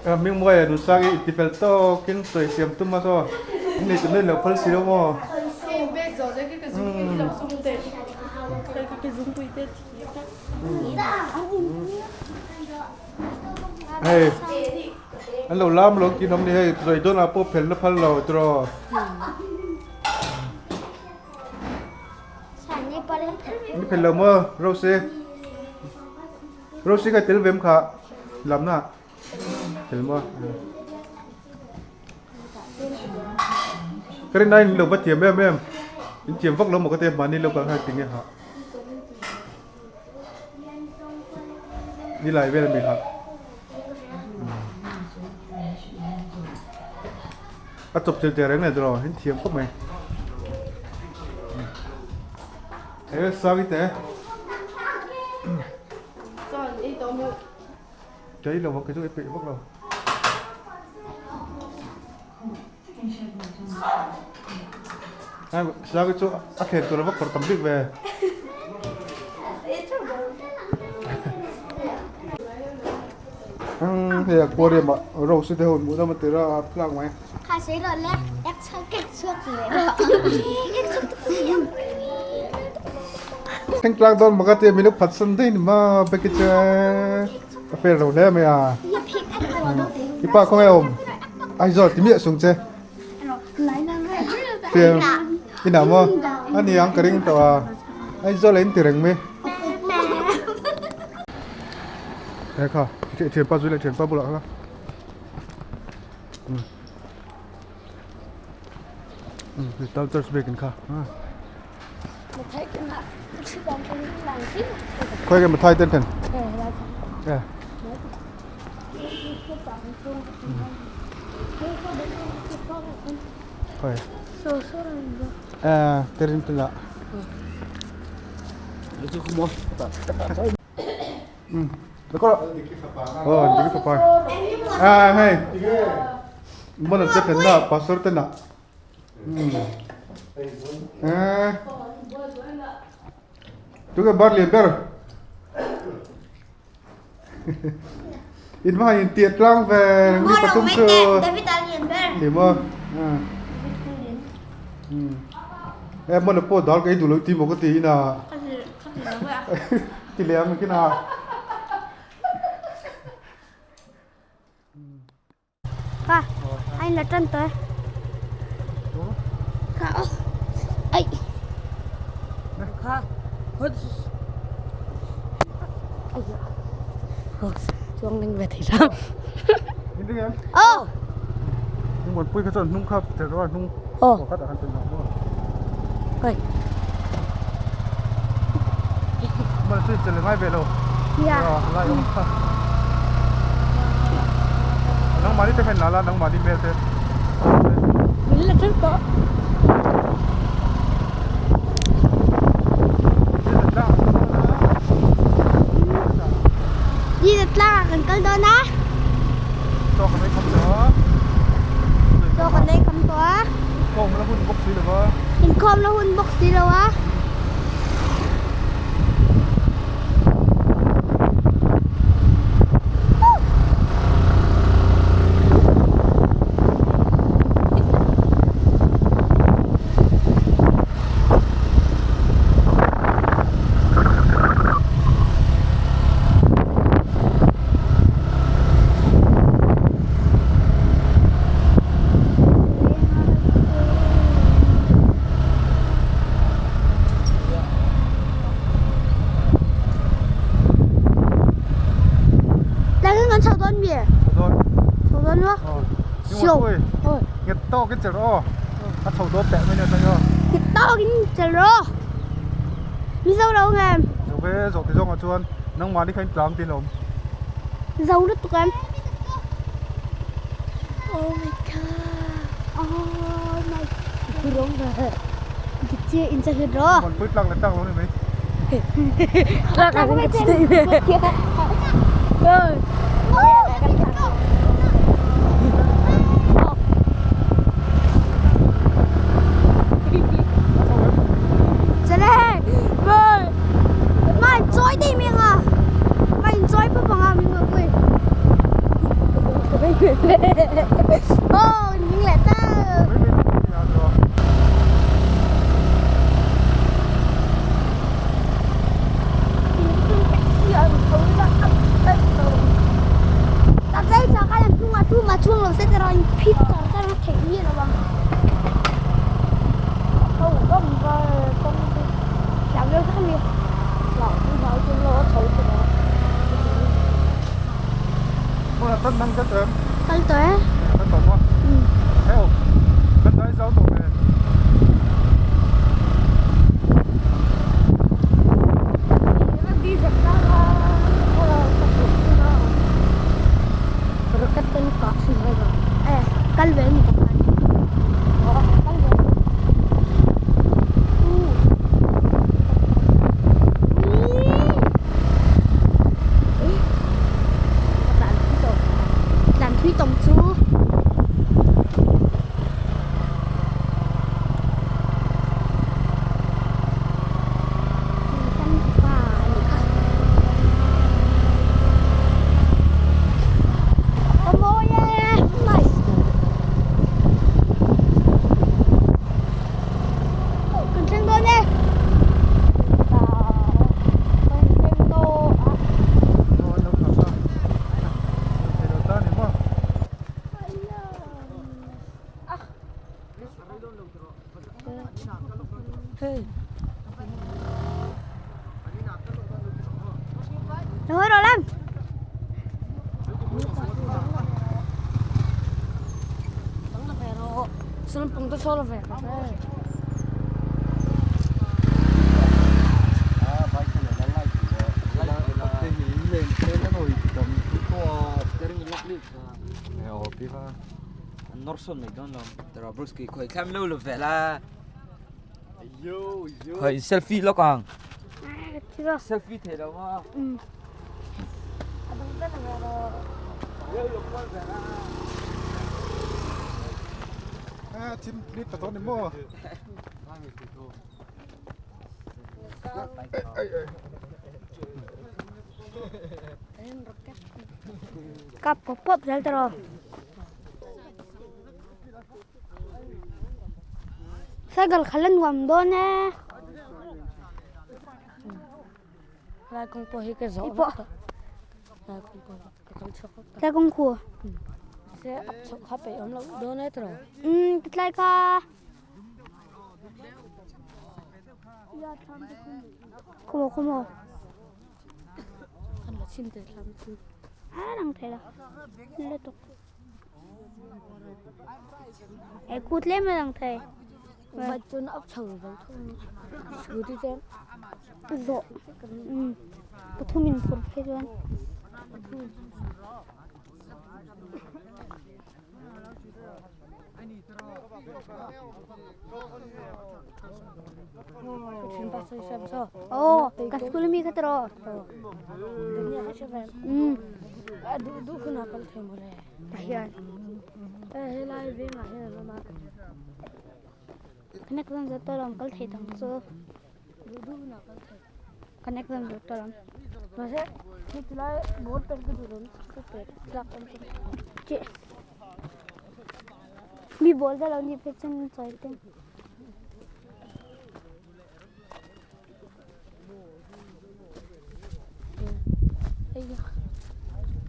Hmingmuaia nusang i intifel tawkin sawi siam tum a saw in nei tum lo phal si lo maw? Hei an lo lam lo kin awm ni hei sawi dawn ah pawh phel na phal lo tiraw. Ni phel lo maw Rose? Rose kha tel vem kha lamna tel maw? Ka rin aiin lo va thiam em em in thiam vak lo maw ka ti a mahni lo kal khan tinge ha ni lai vel ami kha a chawp chilh teh reng leh tawh in thiam khawp mai e sang i te chei lo vak chu i peih vak lo sang i chu a khen tur a vak khawr tam bik ve hei aquarium ah rose te ho an hmuh dam a tir a a tlak mai. Thleng tlang dawn maka tia min lo phatsan daih ni ma Becky chu a fair lo hle mai a. I pa khawnge awm Aizawl ti miah sung che. Fair inah maw a ni ang ka ring tawh a Aizawl a in ti reng mai. He kha thianpa zui leh thianpa bulah kha. Tal church biakin kha Khoi ke mathai ten ten Khoi Eh terin tila Oh diki fapa Ah hei Mana te phen na pastor te na Eh Tu ke bar lian ber In va in tiat tlang ve ni pathum chu Ni maw Eh mana pawh dal ka ei duh lo ti maw ka ti ina Ti leh ang kina. Pa, anh là chân tới. Kha. Ai. Kha. Hut. Chuang linh về thì sao? Ờ. Nhưng mà pui cái chọn nung khắp thì đó là nung. Ờ. Khát ở hàng tuần nào Ơi. Mà suy chỉ là ngay về đâu. Dạ. Lại ông. Nang mani te khan lala nang mani mel te. Mình là chân có. Đi được là cần cân đơn á. Cho cái mấy không đó. Cho còn đây không có. Không nó hun bốc xí được không? Hình không nó hun bốc xí đâu á. Là cái ngón sầu đôn bìa. Rồi. Sầu đôn luôn. Siêu. Nghẹt to cái chữ đó. A chho dawn teh mai nia chuan aw. Nghẹt to cái chữ đó. Mi dâu đâu nghe. Zo ve zawh ti zawng ah chuan nangmahni kha in tlang tin a awm. Dâu rất tụi em. Oh my god. Oh my god. Cái chia in ra cái đó. Còn pui tlang leh tlang lo ni mai. Tlang cái chia. Chale, bơi. Mai choi đi miệng à. Mai choi pa panga mi ngoi. Aw ning leh ta. Kal tawh e. Kal tawh maw? Heo. Kan dai zau tawh ve. Kal ve ni tak kal ve. Tlan thui tawng chu. A mawi e! Nice! Kan thleng dawn e! Kan thleng dawn a. Thôi rồi lên. Khoi selfie lawk ang. Selfie thei lo ma. Thim lit ta dawn ni maw? Kap pawp pawp zel ta rawh. Cycle khalh a nuam dawn e. Lai kawng pawh hi ka zawh vek tawh. Lai kawng pawh hi ka kal chhuak vek tawh. Lai kawng khu. Se ap chhoh kha peih awm loh dawn e tiraw. Umm ka tlai kha. Khaw maw khaw maw. Kan la chhin te thlam chu. A lang thei lo. Lutuk. Ei khu tlem a lang thei. Vai chuan ap chho lo thung. Scooty chuan zawh. Pathum in phur phei chuan. Aw ka school mi kha tiraw. Tah hian. Khanek zan zawt tawh lo kal thei dang chu. Khanek zan zawt tawh lo. Chih. Mi ball dah lo nih phei cun cawi te.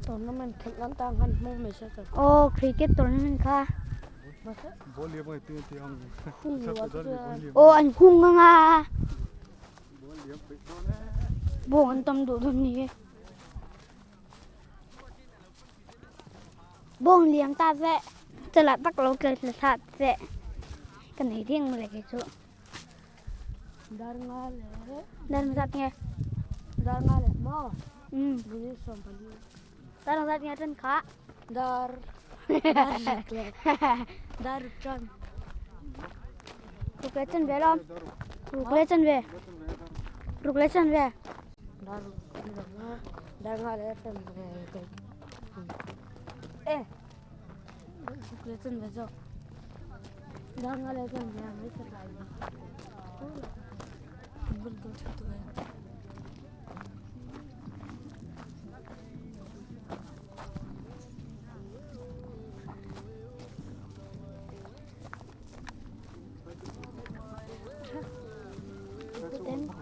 Tournament khelh nan tang han hmang mai se ka. Aw cricket tournament kha. Aw an hung anga. Bawng an tam duh dawn ni e. Bawng liam ta seh. Chala tak lo tla thla seh. Kan ei ding mawle kei chu. Dar nga le. Dar zat nge? Dar nga le maw? Minute 14. Dar zat nge tan kha? Dar dar rik le. Dar rik tan. Ruk le chan ve lom. Ruk le chan ve. Ruk le chan ve. Dar dar nga le tan ve kai. Eh. Ruk le chan ve zo. Dar nga le chan ve mai sa lai. Bul do chu tu hai. Ten.